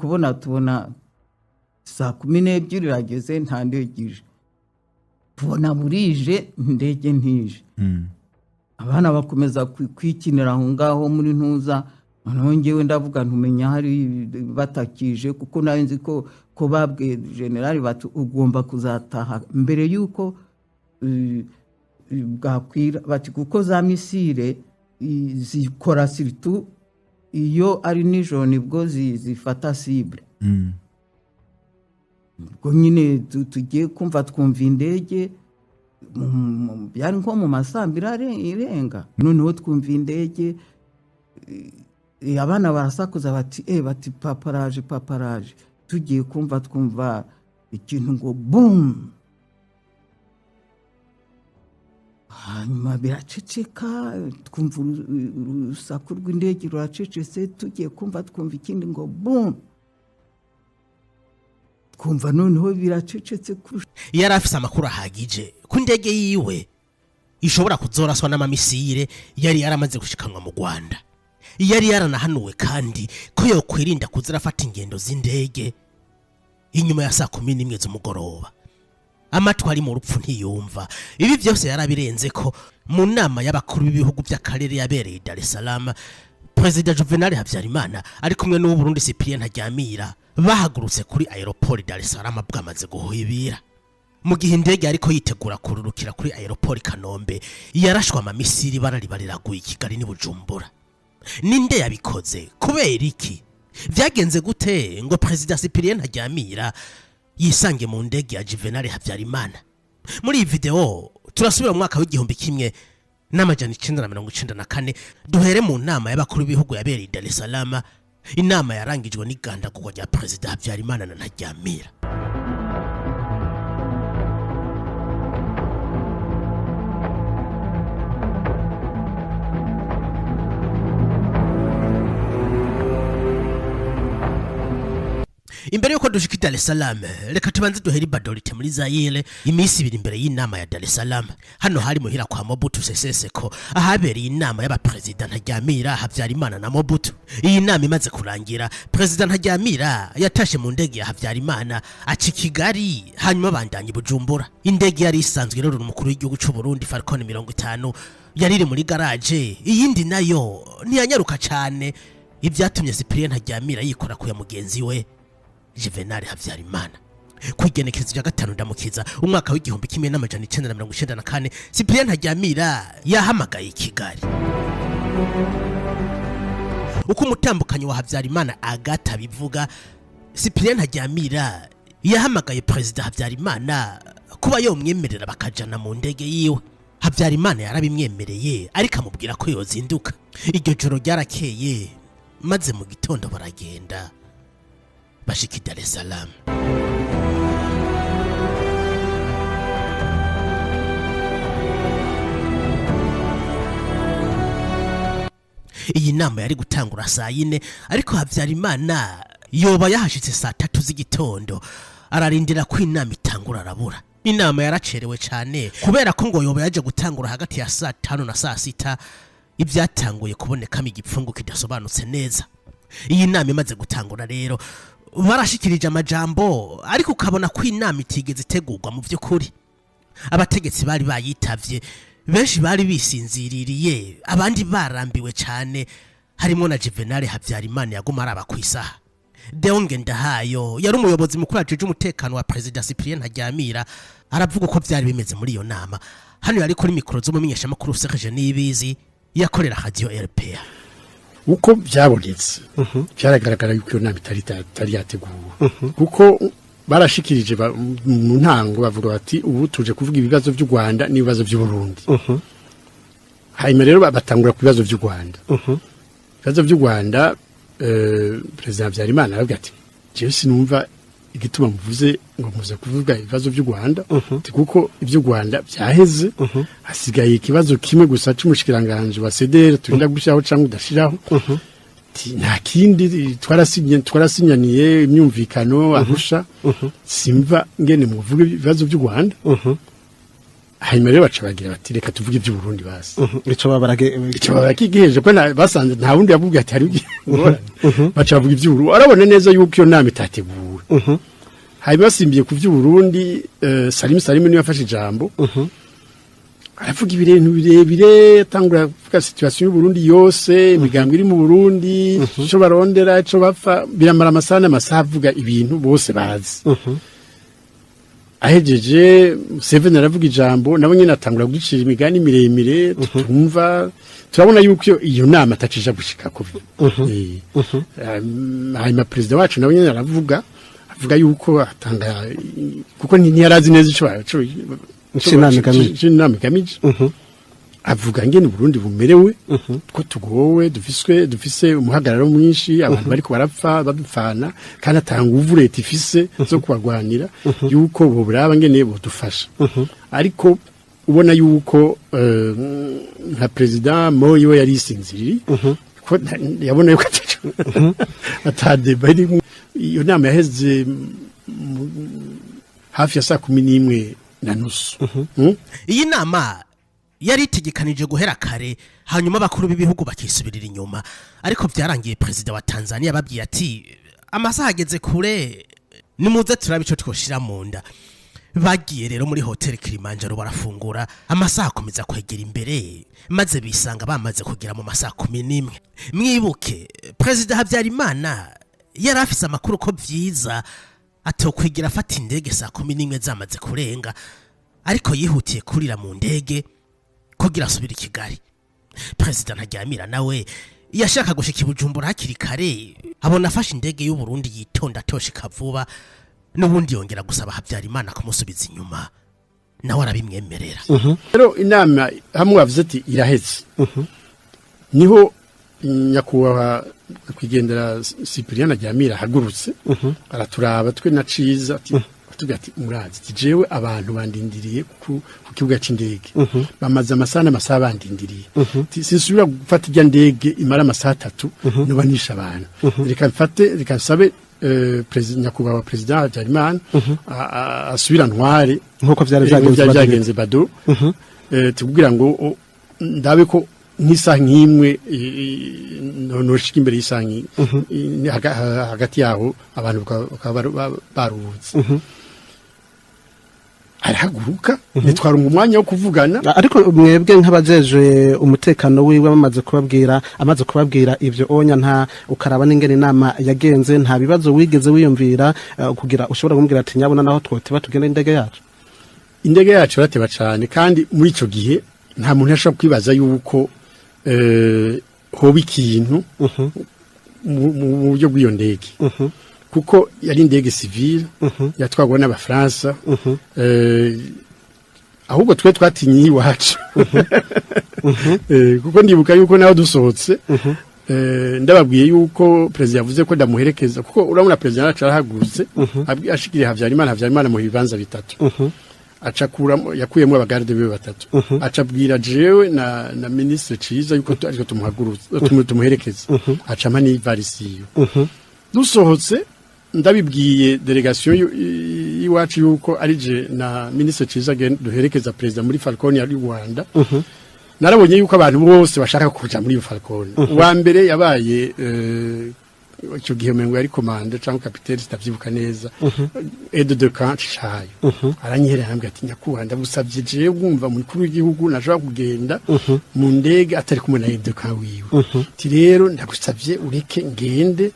Kubona tubona 12:00 irageze, nta ndege ije. Tubona burije, indege ntije. Abana bakomeza kwikinira aho ngaho muri ntuza. Noneho ngewe ndavuga ntumenya hari batakije, kuko nawe nzi ko babwiye generali bati ugomba kuzataha mbere y'uko bwakwira, bati kuko za misile zikora surtout iyo ari nijoro, nibwo zifata cible. Ubwo nyine tugiye kumva twumva indege, byari nko mu ma 2:00 irenga. Noneho twumva indege, abana barasakuza bati bati paparaje, paparaje. Tugiye kumva twumva ikintu ngo boom, hanyuma biraceceka. Twumva urusaku rw'indege ruracecetse. Tugiye kumva twumva ikindi ngo boom, twumva noneho biracecetse kurusha. Yari afise amakuru ahagije ko indege yiwe ishobora kuzoraswa n'amamisire yari yaramaze gushikanwa mu Rwanda. Yari yaranahanuwe kandi ko yokwirinda kuza arafata ingendo z'indege inyuma ya 11:00 z'umugoroba. Amatwi ari mu rupfu ntiyumva. Ibi byose yarabirenze ko mu nama y'abakuru b'ibihugu by'akarere yabereye i Dar es Salaam, Perezida Juvenal Habyarimana ari kumwe n'uw'u Burundi Cyprien Ntaryamira bahagurutse kuri aéroport Dar es Salaam bwamaze guhibira. Mu gihe indege ariko yitegura kururukira kuri aéroport Kanombe, yarashwe amamisiri, barariba riraguye i Kigali n'i Bujumbura. Ninde yabikoze? Kubera iki? Vyagenze gute ngo Perezida Cyprien Ntaryamira yisange mu ndege ya Juvenal Habyarimana? Muri iyi video turasubira mu mwaka w'1994, duhere mu nama y'abakuru b'ibihugu yabereye i Dar es Salaam, inama yarangijwe n'igandagurwa rya Perezida Habyarimana na Ntaryamira. Imbere yuko dushika i Dar es Salaam, reka tubanze duhere i Badolite muri Zaire, iminsi 2 imbere y'inama ya Dar es Salaam. Hano hari muhira kwa Mobutu Sese Seko, ahabereye inama y'abaperezida Ntaryamira, Habyarimana na Mobutu. Iyi nama imaze kurangira, Perezida Ntaryamira yatashe mu ndege ya Habyarimana aca i Kigali, hanyuma bandanya i Bujumbura. Indege yari isanzwe irorora umukuru w'igihugu c'u Burundi, Falcon 50, yari iri muri garage, iyindi nayo ntiyanyaruka cane, ibyatumye Cyprien Ntaryamira yikora ku ya mugenzi we Juvenal Habyarimana. Kwigenekerezo rya 5 Ndamukiza umwaka w'1994, Cyprien Ntaryamira yahamagaye i Kigali. Uko umutambukanyi wa Habyarimana Agatha bivuga, Cyprien Ntaryamira yahamagaye Perezida Habyarimana kuba yomwemerera bakajana mu ndege yiwe. Habyarimana yarabimwemereye, ariko amubwira ko yozinduka. Iryo joro ryarakeye, maze mu gitondo baragenda bashika i Dar es Salaam. Iyi nama yari gutangura 4:00, ariko Habyarimana yoba yahashitse 3:00 z'igitondo, ararindira ko inama itangura arabura. Inama yaracerewe cyane kubera ko ngo yoba yaje gutangura hagati ya 5:00 na 6:00, ibyatanguye kubonekamo igipfungu kidasobanutse neza. Iyi nama imaze gutangura rero, barashikirije amajambo, ariko ukabona ko inama itigeze itegurwa mu by'ukuri. Abategetsi bari bayitavye benshi bari bisinziririye, abandi barambiwe cyane, harimo na Juvenal Habyarimana yaguma araba ku isaha. Deo Ngendahayo yari umuyobozi mukuru ajejwe umutekano wa Perezida Cyprien Ntaryamira, aravuga uko byari bimeze muri iyo nama. Hano yari kuri mikoro z'umumenyeshamakuru Serge Nibizi yakorera Radio RPA. Uko byabonetse, byaragaragara yuko iyo nama itari yateguwe, kuko barashikirije mu ntango bavuga bati ubu tuje kuvuga ibibazo by'u Rwanda n'ibibazo by'u Burundi. Hanyuma rero batangura ku bibazo by'u Rwanda. Ibibazo by'u Rwanda, Perezida Habyarimana aravuga ati jewe sinumva igituma muvuze ngo muze kuvuga ibibazo by'u Rwanda, kuko iby'u Rwanda byaheze, hasigaye ikibazo kimwe gusa c'umushikiranganje wa CDR turinda gushiraho cyangwa udashiraho. Nta kindi, twarasinyaniye imyumvikano Arusha, simva ngene muvuga ibibazo by'u Rwanda. Hanyuma rero baca bagira bati reka tuvuge iby'u Burundi basi. Ico babarage Ico babarakigeje ko basanze nta wundi yavuga ati hari Ingorane. Baca bavuga ivy'Uburundi, arabona neza yuko iyo nama itateguwe. Hanyuma basimbiye ku vy'Uburundi, Salim Salim niwe yafashe ijambo, aravuga ibintu birebire, atangura kuvuga situation y'Uburundi yose, imigambi iri mu Burundi, ico barondera, ico bapfa. Biramara amasaha n'amasaha avuga ibintu bose bazi. Ahejeje, Museveni aravuga ijambo, nabo nyene atangura gucira imigani miremire tutumva. Turabona yuko iyo nama atacija gushikako. Hanyuma perezida wacu nawe nyene aravuga, avuga yuko atanga kuko ntiyarazi neza ico Ico inama igamije. Ico inama igamije. Avuga ngene Burundi bumerewe, ko tugowe, dufise umuhagararo mwinshi, abantu bariko barapfa badupfana, kandi atanga uvu leta ifise zo kubagwanira, yuko boburaba ngene bodufasha. Ariko ubona yuko nka perezida Moi we yari isinziriye, ko yabona yuko ata débat irimwo. Iyo nama yaheze hafi ya 11:30. Iyi nama yari itegekanije guhera kare, hanyuma abakuru b'ibihugu bakisubirira inyuma, ariko byarangiye perezida wa Tanzania babwiye ati: "Amasaha ageze kure, nimuze turabe ico twoshira mu nda." Bagiye rero muri hoteli Kilimanjaro barafungura, amasaha akomeza kwegera imbere, maze bisanga bamaze kugera mu masaha 11. Mwibuke perezida Habyarimana yari afise amakuru ko vyiza atokwigira afata indege 11 zamaze kurenga, ariko yihutiye kurira mu ndege kugira asubire i Kigali. Perezida Ntaryamira nawe yashaka gushika i Bujumbura hakiri kare, abona afashe indege y'u Burundi yitonda atoshika vuba. N'ubundi yongera gusaba Habyarimana kumusubiza inyuma, nawe arabimwemerera. Rero inama hamwe bavuze ati iraheze, niho nyakubahwa kwigendera Cyprien Ntaryamira ahagurutse, araturaba twe na Ciza, ati, atubwira ati: "Murazi," ati, "jewe abantu bandindiriye ku kibuga c'indege, bamaze amasaha n'amasaha bandindiriye." Ati: "Sinsubira gufata irya ndege imara amasaha 3 noba nisha abantu. Reka mfate, reka nsabe nyakubahwa perezida Habyarimana asubira ntware Nk'uko vyari nk'uko vyagenze. Vyari vyagenze bado tukugira ngo ndabe ko nk'isaha nk'imwe noshika imbere y'isaha hagati yaho abantu bakaba baruhutse." Arahaguruka, ntitwarunga umwanya wo kuvugana. Ariko mwebwe nk'abajejwe umutekano wiwe, bamaze kubabwira, amaze kubabwira ivyo onya, nta ukaraba n'ingene inama yagenze, nta bibazo wigeze wiyumvira kugira ushobora kumubwira ati: "Nyabona naho twoteba, tugende indege yacu"? Indege yacu yarateba cyane, kandi muri ico gihe nta muntu yashobora kwibaza yuko hoba ikintu mu buryo bw'iyo ndege, kuko yari indege civile yatwagwa n'Abafaransa. Ahubwo twe twatinye iwacu, kuko ndibuka yuko naho dusohotse, ndababwiye yuko perezida yavuze ko ndamuherekeza, kuko urabona perezida yacu arahagurutse, ashikiriye Habyarimana, Habyarimana mu bibanza bitatu acakuramo, yakuyemo abagarde biwe batatu, acabwira jewe na ministre Ciza yuko ariko tumuhagurutse, tumuherekeza, acama n'ivarisi yiwe. Dusohotse, ndabibwiye délégation y'iwacu yuko ari je na ministre Ciza duherekeza perezida muri Falcon ya Rwanda, narabonye yuko abantu bose bashaka kuja muri iyo Falcon. Uwa mbere yabaye icyo gihe umengo yari commandant cyangwa capitaine, sitavyibuka neza, aide de camp Cishayo, aranyiherera, arambwira ati: "Nyakubahwa, ndagusavye, jewe wumva mukuru w'igihugu nashobora kugenda mu ndege atari kumwe na aide de camp wiwe." Ati: "Rero ndagusavye ureke ngende,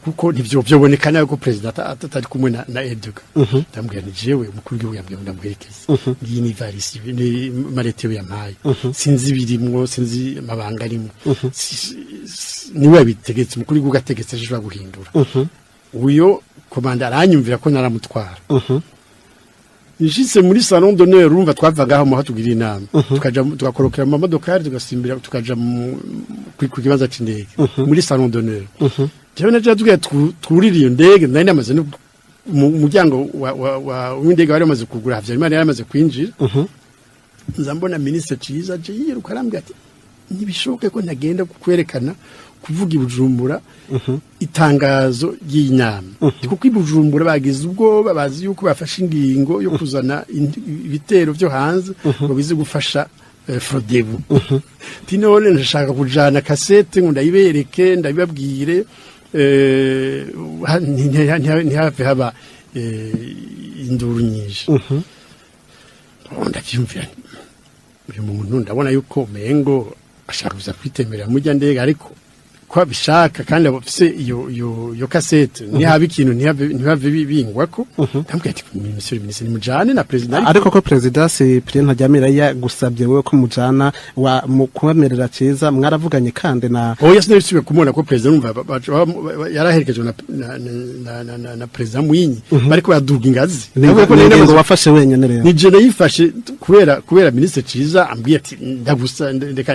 kuko ntivyo vyoboneka nawe ko perezida atari kumwe na aide de camp." Ndamubwira nti: "Jewe umukuru w'igihugu yambwiye ngo ndamuherekeze, ngiyi ni ivarisi, ni mallette we yampaye, sinzi ibirimwo, sinzi amabanga arimwo. Niwe yabitegetse, umukuru w'igihugu ategetse ashobora guhindura." Uyo commandant aranyumvira ko naramutwara. Nshitse muri salon d'honneur, urumva twavaga aho muha tugira inama, tukaja tugakorokera mu mamodokari, tugasimbira, tukaja ku kibanza c'indege, muri salon d'honneur. Jewe naje tugiye twurira iyo ndege, nari namaze no mu muryango wa w'indege wari wamaze kugura, Habyarimana yari amaze kwinjira. Nza mbona ministre Ciza aje yiruka, arambwira ati: "Ntibishoboke ko ntagenda kukwerekana kuvuga i Bujumbura itangazo ry'inama, kuko i Bujumbura bagize ubwoba, bazi yuko bafashe ingingo yo kuzana ibitero byo hanze ngo bize gufasha Frodebu ti none ndashaka kujana kasete ngo ndayibereke, ndabibabwire, ntihave haba induru nyinshi. Ndavyumvira, uyu muntu ndabona yuko mengo ashaka kuza kwitemberera mujya ndege, ariko ko abishaka kandi afise iyo kasete, ntihaba ikintu, ntihave bingwako. Ndamubwira ati: "Monsieur le ministre, nimujane na president." Ariko ko Perezida Cyprien Ntaryamira yagusabye wewe ko mujana wa mu kubamerera cyiza, mwaravuganye kandi na Oya, sinabisubiye kumubona ko president umva yaraherekejwe na President Mwinyi, bariko baraduga ingazi. Ndavuga ko nari Ingingo wafashe wenyene rero? Ni je nayifashe kubera ministre Ciza ambwiye ati: "Ndagusa, ndeka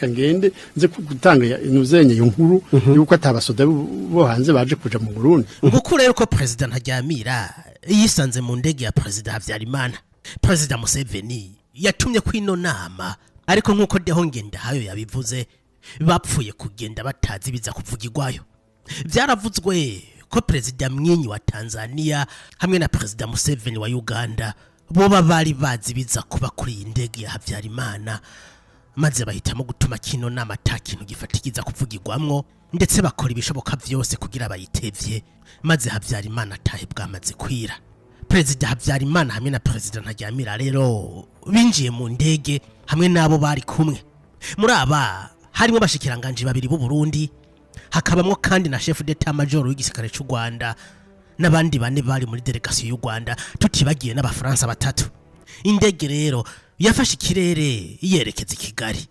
ngende nze gutanga nuzenye iyo nkuru yuko atabasoda bo hanze baje kuja mu Burundi." Nguko rero ko Perezida Ntaryamira yisanze mu ndege ya Perezida Habyarimana. Perezida Museveni yatumye ko ino nama, ariko nk'uko Deho Ngendahayo yabivuze, bapfuye kugenda batazi biza kuvugirwayo. Byaravuzwe ko Perezida Mwinyi wa Tanzania hamwe na Perezida Museveni wa Uganda boba bari bazi biza kuba kuri iyi ndege ya Habyarimana, maze bahitamo gutuma kino nama ata kintu gifatikiza kuvugirwamwo, ndetse bakora ibishoboka vyose kugira bayitevye, maze Habyarimana atahe bwamaze kwira. Perezida Habyarimana hamwe na Perezida Ntaryamira rero binjiye mu ndege hamwe n'abo bari kumwe. Muri aba harimo abashikiranganji babiri b'u Burundi, hakabamwo kandi na chef d'état major w'igisirikare c'u Rwanda n'abandi bane bari muri délégation y'u Rwanda, tutibagiye n'Abafaransa batatu. Indege rero yafashe ikirere yerekeza i Kigali.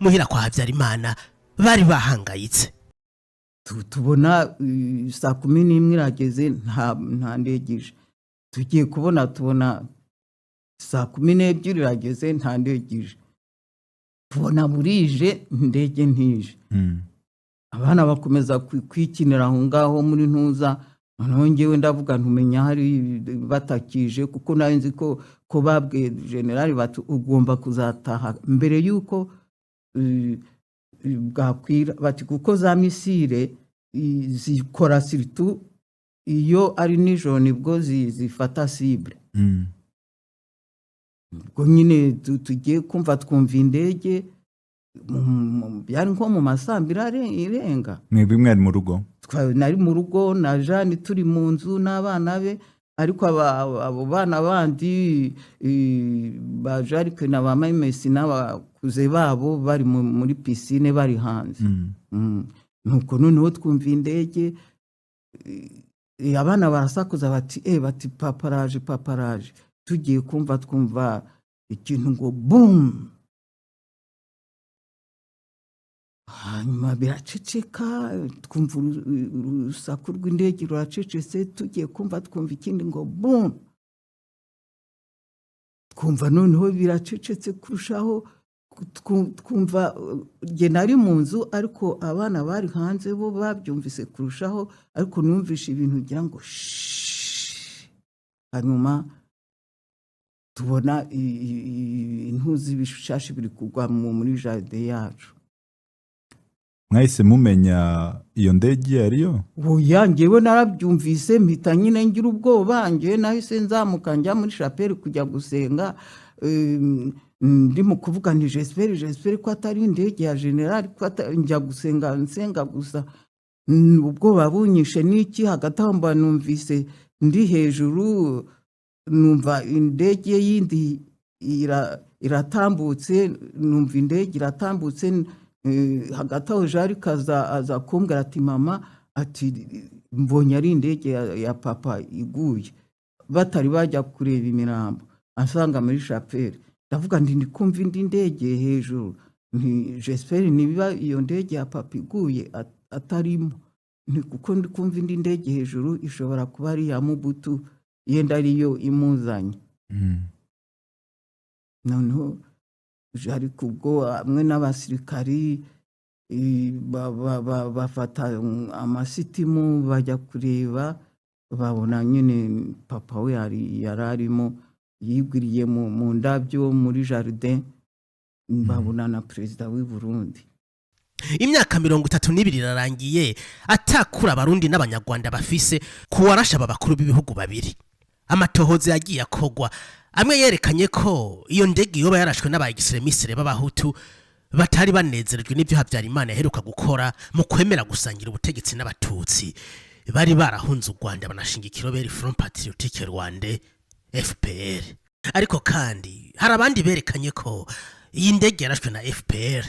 Muhira kwa Habyarimana bari bahangayitse. Tubona saa 11 irageze, nta ndege ije. Tugiye kubona tubona saa 12 irageze, nta ndege ije. Tubona burije, indege ntije. Abana bakomeza kwikinira aho ngaho muri ntuza. Noneho ngewe ndavuga ntumenya hari batakije, kuko nari nzi ko babwiye generali bati: "Ugomba kuzataha mbere y'uko bwakwira," bati kuko za missile zikora surtout iyo ari nijoro, nibwo zifata cible. Ubwo nyine tugiye kumva twumva indege byari nko mu ma 2:00 irenga. Mwebwe mwari mu rugo? Nari mu rugo na Jane, turi mu nzu n'abana be, ariko abo bana bandi ba Jarike na ba Mayimesi n'abakuze babo bari muri piscine, bari hanze. Nuko noneho twumva indege, abana barasakuza bati bati: "Papa araje, papa araje." Tugiye kumva twumva ikintu ngo bum, hanyuma biraceceka. Twumva urusaku rw'indege ruracecetse. Tugiye kumva twumva ikindi ngo bum, twumva noneho biracecetse kurushaho. Twumva njye nari mu nzu, ariko abana bari hanze bo babyumvise kurushaho, ariko numvishe ibintu ugira ngo shhh. Hanyuma tubona intuzi, ibishashi biri kugwa muri jardin yacu. Mwahise mumenya iyo ndege iyo ariyo? Oya, njyewe narabyumvise mpita nyine ngira ubwoba. Njyewe nahise nzamuka njya muri chapelle kujya gusenga. Ndi mu kuvuga nti: J'espère ko atari indege ya generali," ko njya gusenga, nsenga gusa. Ubwoba bunyishe n'iki. Hagati aho mba numvise ndi hejuru, numva indege yindi iratambutse, numva indege iratambutse. Hagati aho Jarike aza kumbwira ati: "Mama," ati: "mbonye ari indege ya papa iguye," batari bajya kureba imirambo, asanga muri chapelle. Ndavuga ndi kumva indi ndege hejuru, nti: "J'espère niba iyo ndege ya papa iguye atarimo," ni kuko ndi kumva indi ndege hejuru, ishobora kuba ari iya Mubutu, yenda ariyo imuzanye. Noneho ariko ubwo hamwe n'abasirikari bafata amasitimu bajya kureba, babona nyine papa we yari arimo yigwiriye mu ndabyo muri jardin, babona na perezida w'i Burundi. Imyaka 32 irarangiye atakura Abarundi n'Abanyarwanda bafise ku warashe aba bakuru b'ibihugu babiri. Amatohoza yagiye akogwa Amwe yerekanye ko iyo ndege yoba yarashwe n'aba extrémistes b'Abahutu batari banezerejwe n'ibyo Habyarimana yaheruka gukora mu kwemera gusangira ubutegetsi n'Abatutsi bari barahunze u Rwanda, banashinga ikiroberi Front Patriotique Rwanda, FPR. Ariko kandi hari abandi berekanye ko iyi ndege yarashwe na FPR.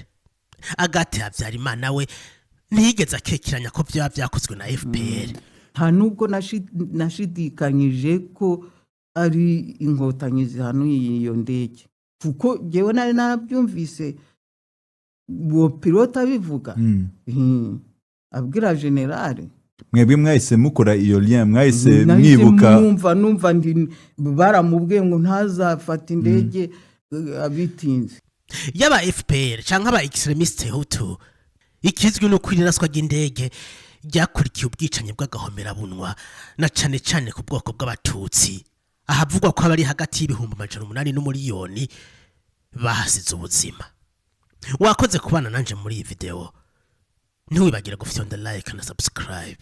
Agathe Habyarimana we ntiyigeze akekeranya ko byaba byakozwe na FPR. Nta nubwo nashidikanyije ko ari Inkotanyi zihanuye iyo ndege, kuko ngewe nari narabyumvise uwo pilote abivuga, abwira général. Mwebwe mwahise mukora iyo lien, mwahise Nahise mwibuka? Numva ndi baramubwiye ngo ntazafate indege abitinze. Yaba FPR canke aba extrémistes hutu, ikizwi nuko iraswa ry'indege ryakurikiye ubwicanyi bw'agahomerabunwa, na cane cane ku bwoko bw'Abatutsi, ahavugwa ko abari hagati y'800,000 n'umuriyoni bahasize ubuzima. Wakoze kubana nanje muri iyi video. Ntiwibagire gufyonda like na subscribe.